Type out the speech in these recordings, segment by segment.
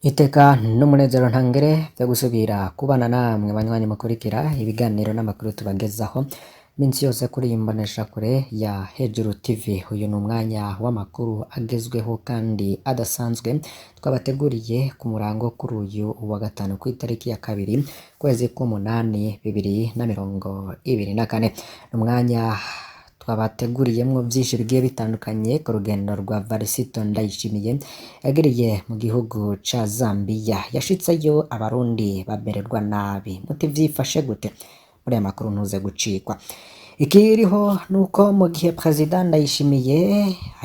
Iteka n'umunezero ntangere vyo gusubira kubana namwe banywanyi mukurikira ibiganiro n'amakuru tubagezaho minsi yose kuri iyi mboneshakure ya Hejuru TV. Uyu ni umwanya w'amakuru agezweho kandi adasanzwe twabateguriye ku murango kuri uyu wa gatanu ku itariki ya 2 kwezi k'umunani 2024. Ni umwanya twabateguriyemwo vyinshi bigiye bitandukanye ku rugendo rwa Varisito Ndayishimiye yagiriye mu gihugu ca Zambia. Yashitseyo abarundi bamererwa nabi. Muti vyifashe gute? Muri aya makuru ntuze gucikwa. Ikiriho nuko mu gihe Perezida Ndayishimiye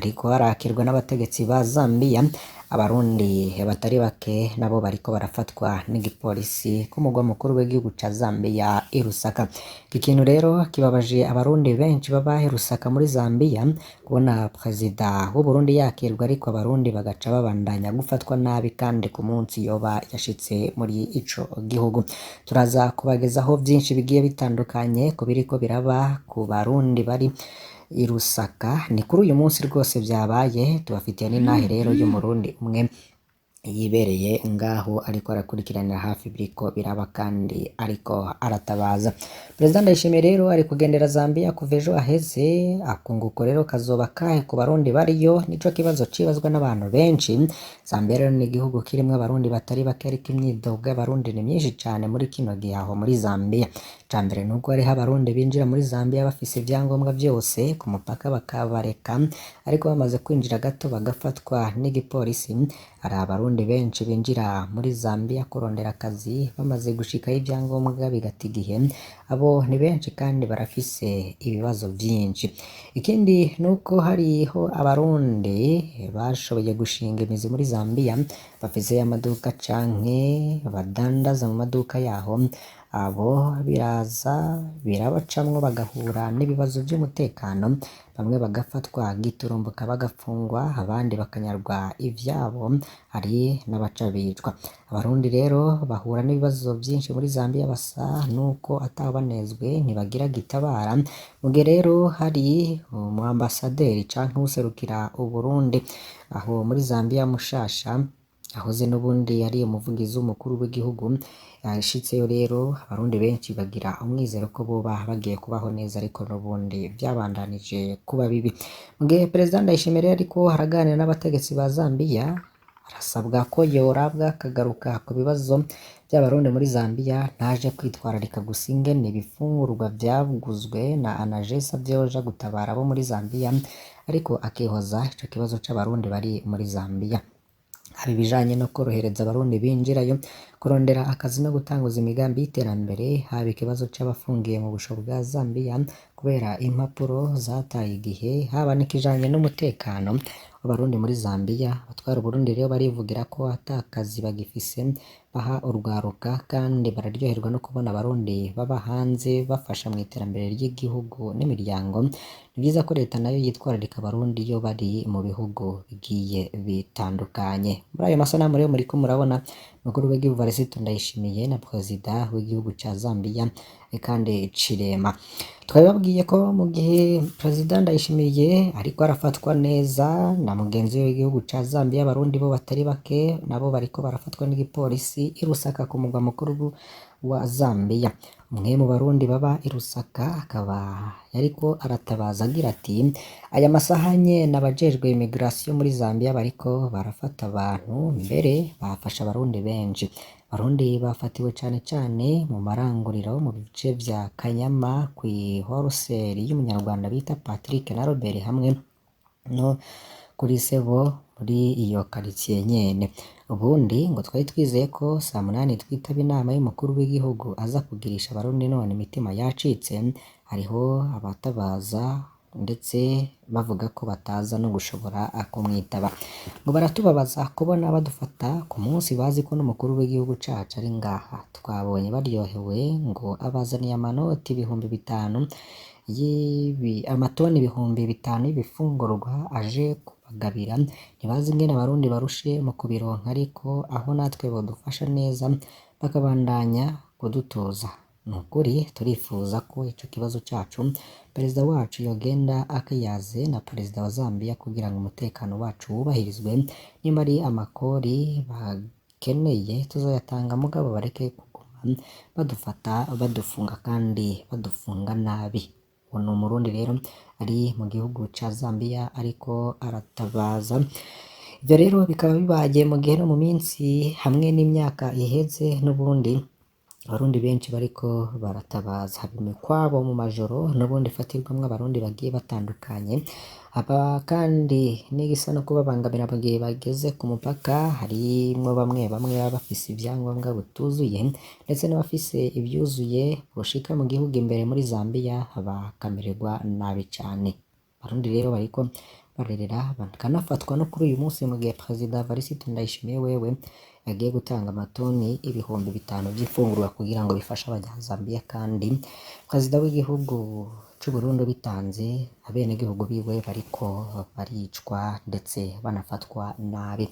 ariko arakirwa n'abategetsi ba Zambia, abarundi batari bake nabo bariko barafatwa n'igipolisi ku mugwa mukuru w'igihugu ca Zambia i Lusaka. Iki kintu rero kibabaje abarundi benshi baba i Lusaka muri Zambia, kubona Perezida w'Uburundi yakirwa ariko abarundi bagaca babandanya gufatwa nabi kandi ku munsi yoba yashitse muri ico gihugu. Turaza kubagezaho vyinshi bigiye bitandukanye ku biriko biraba ku barundi bari i Lusaka. Ni kuri uyu munsi rwose vyabaye, tubafitiye n'intahe rero y'umurundi umwe yibereye ngaho ariko arakurikiranira hafi biriko biraba kandi ariko aratabaza. Perezida Ndayishimiye rero ari kugendera Zambia kuva ejo aheze. Akunguko rero kazoba kahe ku barundi bariyo? Nico kibazo cibazwa n'abantu benshi. Zambia rero ni igihugu kirimwo abarundi batari bake, ariko imyidogo y'abarundi ni myinshi cane muri kino gihe aho muri Zambia. Icambere nuko hariho abarundi binjira muri Zambia bafise ivyangombwa vyose ku mupaka bakabareka, ariko bamaze kwinjira gato bagafatwa n'igipolisi. Hari abarundi benshi binjira muri Zambia kurondera akazi, bamaze gushikayo ivyangombwa bigata igihe. Abo ni benshi kandi barafise ibibazo vyinshi. Ikindi nuko hariho abarundi bashoboye gushinga imizi muri Zambia, bafise amaduka canke badandaza mu maduka yaho. Abo biraza birabacamwo bagahura n'ibibazo vy'umutekano, bamwe bagafatwa giturumbuka bagafungwa, abandi bakanyarwa ivyabo, hari n'abaca bicwa. Abarundi rero bahura n'ibibazo vyinshi muri Zambia, basa nuko atabanezwe, ntibagira gitabara. Mu gihe rero hari umu ambasaderi canke uwuserukira Uburundi aho muri Zambia mushasha, ahoze n'ubundi yari umuvugizi w'umukuru w'igihugu, yashitseyo rero abarundi benshi bagira umwizero ko boba bagiye kubaho neza, ariko n'ubundi vyabandanije kuba bibi. Mu gihe Perezida Ndayishimiye rero ariko araganira n'abategetsi ba Zambia, arasabwa ko yorabwa akagaruka ku bibazo vy'abarundi muri Zambia, ntaje kwitwararika gusa ingene ibifungurwa vyaguzwe na Anagesa vyoja gutabara abo muri Zambia, ariko akihoza ico kibazo c'abarundi bari muri Zambia. Haba ibijanye no korohereza abarundi binjirayo kurondera akazi no gutanguza imigambi y'iterambere, haba ikibazo c'abafungiye mu busho bwa Zambia kubera impapuro zataye igihe, haba n'ikijanye n'umutekano w'abarundi muri Zambia. Abatwara Uburundi rero barivugira ko ata kazi bagifise baha urwaruka, kandi bararyoherwa no kubona abarundi baba hanze bafasha mw'iterambere ry'igihugu n'imiryango. Ni vyiza ko leta nayo yitwararika abarundi iyo bari mu bihugu bigiye bitandukanye. Muri ayo masanamu rero muriko murabona umukuru w'igihugu Varisito Ndayishimiye na Perezida w'igihugu ca Zambia kandi Chilema. Twabibabwiye ko mu gihe Perezida Ndayishimiye ariko arafatwa neza na mugenzi we w'igihugu ca Zambia, abarundi bo batari bake nabo bariko barafatwa n'igipolisi i Lusaka ku mugwa mukuru wa Zambia. Umwe mu barundi baba i Lusaka akaba yariko aratabaza agira ati: aya masaha nyene abajejwe immigration muri Zambia bariko barafata abantu, mbere bafashe abarundi benshi. Abarundi bafatiwe cane cane mu maranguriro mu bice vya Kanyama kw'i wholesale y'umunyarwanda bita Patrick na Robert, hamwe no kuri Sebo muri iyo quartier nyene. Ubundi ngo twari twizeye ko saa munani twitaba inama y'umukuru w'igihugu aza kugirisha abarundi, none imitima yacitse. Hariho abatabaza ndetse bavuga ko bataza no gushobora kumwitaba. Ngo baratubabaza kubona badufata ku munsi bazi ko n'umukuru w'igihugu cacu ari ngaha. Twabonye baryohewe ngo abazaniye amanoti 5000 amatoni 5000 y'ibifungurwa aje kubagabira. Ntibazi ingene abarundi barushe mu kubironka, ariko aho natwe bodufasha neza bakabandanya kudutoza. Nukuri turifuza ko ico kibazo cacu perezida wacu yogenda akiyaze na perezida wa Zambia kugira ngo umutekano wacu wubahirizwe, nimba ari amakori bayakeneye tuzoyatanga mugabo bareke kuguma badufata badufunga kandi badufunga nabi. Uwo ni umurundi rero ari mu gihugu ca Zambia ariko aratabaza. Ivyo rero bikaba bibaye mu gihe no mu minsi hamwe n'imyaka iheze n'ubundi abarundi benshi bariko baratabaza, haba imikwabo mu majoro n'ubundi ifatirwamwo abarundi bagiye batandukanye, aba kandi n'igisa no kubabangamira mu gihe bageze ku mupaka harimwo bamwe bamwe baba bafise ivyangombwa bituzuye ndetse n'abafise ivyuzuye boshika mu gihugu imbere muri Zambia bakamererwa nabi cane. Abarundi rero bariko barerera bakanafatwa no kuri uyu munsi mu gihe Perezida Evariste Ndayishimiye wewe yagiye gutanga amatoni 5000 vy'imfungurwa kugira ngo bifashe abanyazambiya, kandi Perezida w'igihugu c'Uburundi bitanze abenegihugu biwe bariko baricwa ndetse banafatwa nabi.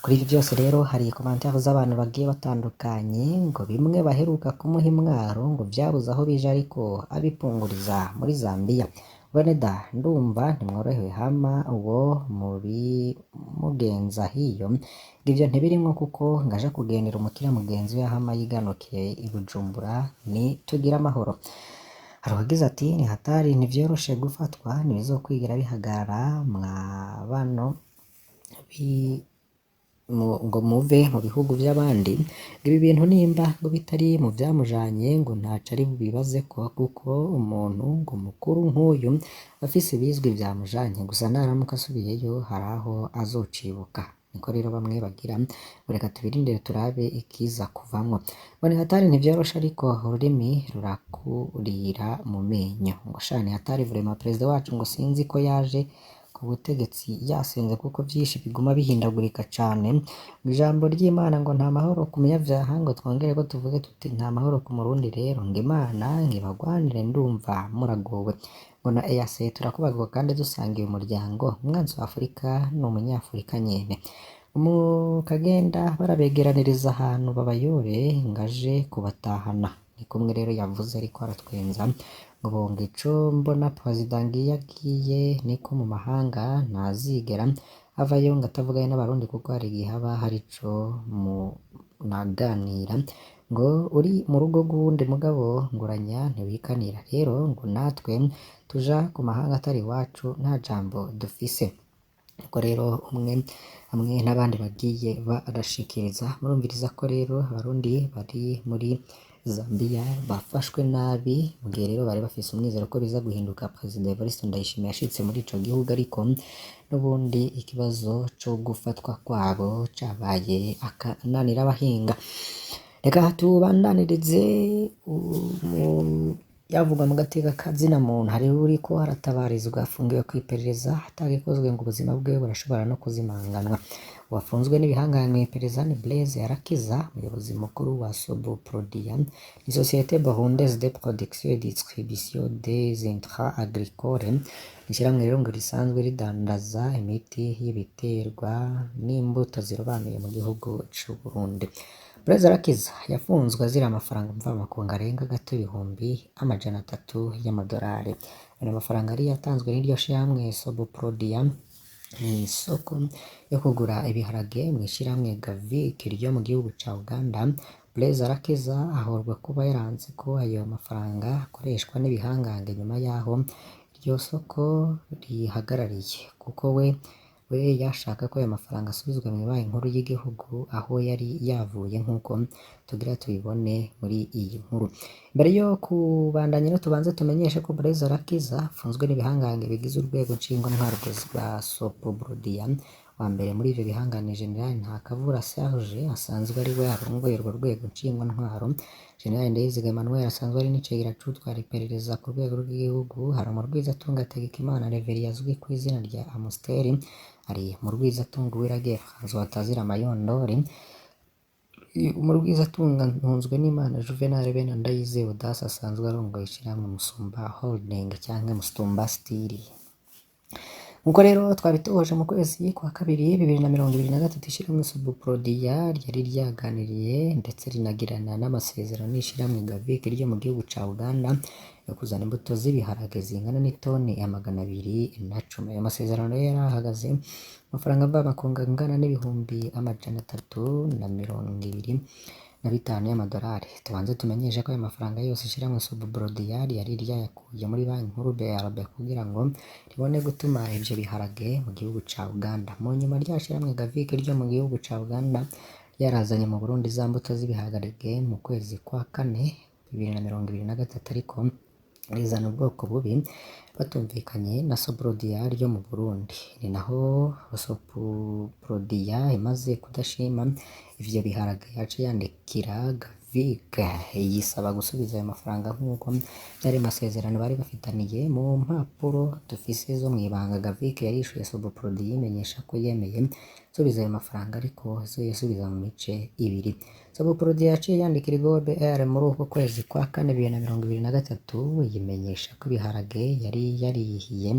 Kuri ivyo vyose rero hari commentaires z'abantu bagiye batandukanye ngo bimwe baheruka kumuha imwaro ngo vyabuze aho bija ariko abipunguriza muri Zambia. Bene da ndumva ntimworohewe hama uwo mubimugenza hiyo ngo ivyo ntibirimwo kuko ngaja kugendera umukire mugenzi we hama yiganukiye i Bujumbura ni tugire amahoro. Hari uwagize ati ni hatari ntivyoroshe gufatwa ntibizokwigira bihagarara mwa bano ngo muve mu bihugu vy'abandi, ngo ibi bintu nimba ngo bitari mu vyamujanye ngo ntaco ari bubibazeko kuko umuntu ngo mukuru nk'uyu afise ibizwi vyamujanye, gusa naramuka asubiyeyo hari aho azocibuka. Niko rero bamwe bagira ngo reka tubirindire turabe ikiza kuvamwo. Ngo ni hatari ntivyoroshe ariko ururimi rurakurira mu menyo. Ngo sha ni hatari vraiment perezida wacu ngo sinzi ko yaje ku butegetsi yasenze kuko vyinshi biguma bihindagurika cane. Ngo ijambo ry'Imana ngo nta mahoro ku munyavyaha, ngo twongere ko tuvuge tuti nta mahoro ku murundi rero, ngo Imana ngo ibagwanire ndumva muragowe. Ngo na EAC turakubagwa kandi dusangiye umuryango, umwansi wa Afurika ni umunyafurika nyene. Mukagenda barabegeraniriza ahantu babayore ngaje kubatahana. Ni kumwe rero yavuze ariko aratwenza ngo bonga ico mbona perezida ngiyo agiye niko mu mahanga ntazigera avayo ngo atavuganye n'abarundi kuko hari igihe haba hari ico munaganira ngo uri mu rugo rw'uwundi mugabo nguranya ntiwikanira, rero ngo natwe tuja ku mahanga atari iwacu nta jambo dufise. Ubwo rero umwe hamwe n'abandi bagiye barashikiriza, murumviriza ko rero abarundi bari muri Zambia bafashwe nabi, mu gihe rero bari bafise umwizero ko biza guhinduka Perezida Evariste Ndayishimiye yashitse muri ico gihugu, ariko n'ubundi ikibazo co gufatwa kwabo cabaye akananira abahinga. Reka tubandanirize yavugwa mu gateka kazina muntu, hari uriko aratabarizwa afungiwe kw'iperereza atagikozwe ngo ubuzima bwiwe burashobora no kuzimanganwa. Uwafunzwe n'ibihangange mw'iperereza ni Blaise Arakiza, umuyobozi mukuru wa Soboprodia, ni Société Burundaise de Production et Distribution des Intrants Agricoles, ishirahamwe rero ngo risanzwe ridandaza imiti y'ibiterwa n'imbuto zirobanuye mu gihugu c'Uburundi. Blaise Arakiza yafunzwe azira amafaranga mvamakungu arenga gato 300,000 y'amadolari. Ayo mafaranga yari yatanzwe n'iryo shirahamwe Soboprodia mw'isoko yo kugura ibiharage mw'ishirahamwe Gavic ryo mu gihugu ca Uganda. Blaise Arakiza ahorwa kuba yaranze ko ayo mafaranga akoreshwa n'ibihangange nyuma yaho iryo soko rihagarariye, kuko we yashaka ko ayo mafaranga asubizwa mw'ibanki nkuru y'igihugu aho yari yavuye nk'uko tugira tubibone muri iyi nkuru. Mbere yo kubandanya rero tubanze tumenyeshe ko Blaise Arakiza afunzwe n'ibihangange bigize urwego nshingwantwaro rwa Soboprodia. Wa mbere muri ivyo bihangane General Ntakavura Serge asanzwe ari we arongoye urwo rwego nshingwantwaro, General Ndayiziga Emmanuel asanzwe ari n'icegera c'utwara iperereza ku rwego rw'igihugu, hari umurwizatunga Hategekimana Reverien azwi kw'izina rya Amstel, hari umurwizatunga Uwiragiye François Batazira Mayondori, umurwizatunga Ntunzwenimana Juvenal bene Ndayizeye Audace asanzwe arongoye ishirahamwe Musumba Holding canke Musumba Steel. Nkuko rero twabitohoje mu kwezi kwa kabiri 2023, ishirahamwe Soboprodia ryari ryaganiriye ndetse rinagirana n'amasezerano n'ishirahamwe Gavic ryo mu gihugu ca Uganda. yo kuzana imbuto z'ibiharage zingana n'itoni 210. Ayo masezerano rero yari ahagaze amafaranga mvamakungu angana n'325,000 y'amadolari. Tubanze tumenyeshe ko ayo mafaranga yose ishirahamwe Sobuprodial yari ryayakuye muri banki nkuru BRB kugira ngo ribone gutuma ivyo biharage mu gihugu ca Uganda. Mu nyuma rya shirahamwe Gavik ryo mu gihugu ca Uganda ryarazanye mu Burundi za mbuto z'ibiharage mu kwezi kwa kane 2023, ariko rizana ubwoko bubi batumvikanye na Soprodial ryo mu Burundi. Ni naho Soprodial imaze kudashima ivyo biharage yaciye yandikira Gavik yisaba gusubiza ayo mafaranga nk'uko vyari amasezerano bari bafitaniye. Mu mpapuro dufise zo mw'ibanga, Gavik yarishuye Soprodial imenyesha ko yemeye gusubiza ayo mafaranga, ariko izoyasubiza mu mice ibiri. Soprodial yaciye yandikira OBR muri uko kwezi kwa kane 2023 yimenyesha ko ibiharage yari yarihiye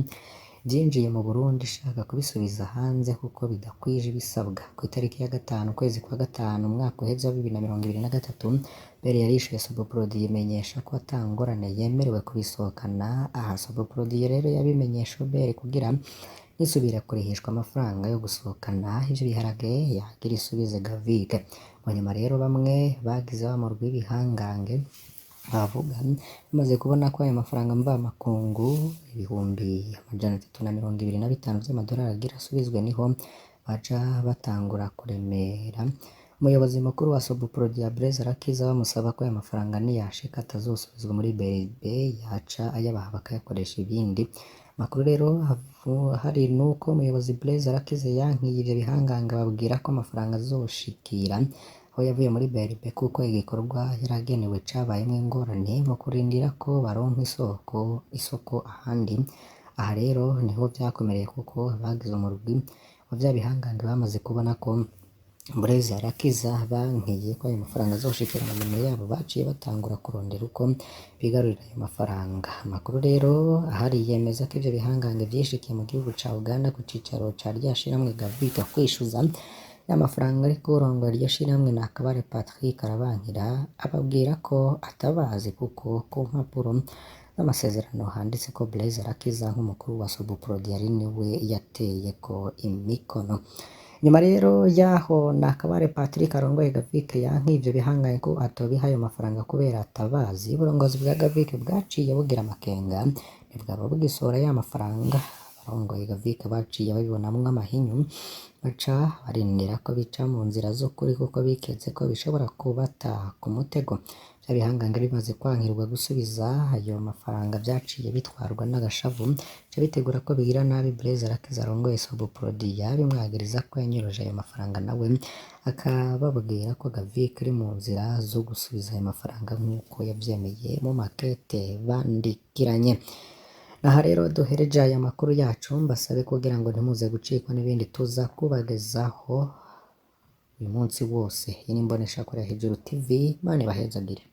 vyinjiye mu Burundi ishaka kubisubiza hanze kuko bidakwije ibisabwa. Ku itariki ya 5 ukwezi kwa 5 umwaka uheze wa 2023, BR yarishuye Soprodial imenyesha ko ata ngorane yemerewe kubisohokana. Aha Soprodial rero yabimenyesha OBR kugira nisubira kurihishwa amafaranga yo gusohokana ivyo biharage yagira isubize Gavik. Mu nyuma rero bamwe bagize wa murwi w'ibihangange bavuga bamaze kubona ko ayo mafaranga mvamakungu 325,000 vy'amadolari agira asubizwe, niho baca batangura kuremera umuyobozi mukuru wa Sobuprodial Blaise Arakiza bamusaba ko ayo mafaranga niyashika atazosubizwa muri BRB, yaca ayabaha bakayakoresha ibindi. Amakuru rero hari nuko umuyobozi Blaise Arakiza yankiye ivyo bihangange, ababwira ko amafaranga azoshikira aho yavuye muri BRB kuko igikorwa yaragenewe cabayemwo ingorane mu kurindira ko baronka isoko ahandi. Aha rero niho vyakomereye kuko abagize umurwi wa vya bihangange bamaze kubona ko Blaise Arakiza bankiye ko ayo mafaranga azoshikira mu minwe yabo, baciye batangura kurondera uko bigarurira ayo mafaranga. Amakuru rero ahari yemeza ko ivyo bihangange vyishikiye mu gihugu ca Uganda ku cicaro ca rya shirahamwe Gavik kwishuza y'amafaranga, ariko urongoye iryo shirahamwe Nakabare Patrick arabankira, ababwira ko atabazi kuko ku mpapuro z'amasezerano handitse ko Blaise Arakiza nk'umukuru wa Sobuprodial niwe yateyeko imikono. Nyuma rero yaho Nakabare Patrick arongoye Gavik yanka ivyo bihangange ko atobiha ayo mafaranga kubera atabazi, uburongozi bwa Gavik bwaciye bugira amakenga ntibwaba bugisohora ya mafaranga. Abarongoye Gavik baciye babibonamwo amahinyu, baca barindira ko bica mu nzira z'ukuri kuko biketse ko bishobora kubata ku mutego. Vya bihangange bimaze kwankirwa gusubiza ayo mafaranga vyaciye bitwarwa n'agashavu, bica bitegura ko bigira nabi Blaise Arakiza arongoye Sobuprodial, bimwagiriza ko yanyuruje ayo mafaranga, nawe akababwira ko Gavik iri mu nzira zo gusubiza ayo mafaranga nk'uko yavyemeye mu makete bandikiranye. Aha rero duhereje aya makuru yacu, mbasabe kugira ngo ntimuze gucikwa n'ibindi tuza kubagezaho uyu munsi wose. Iyi ni Imboneshakure ya Hejuru TV, Imana ibahezagire.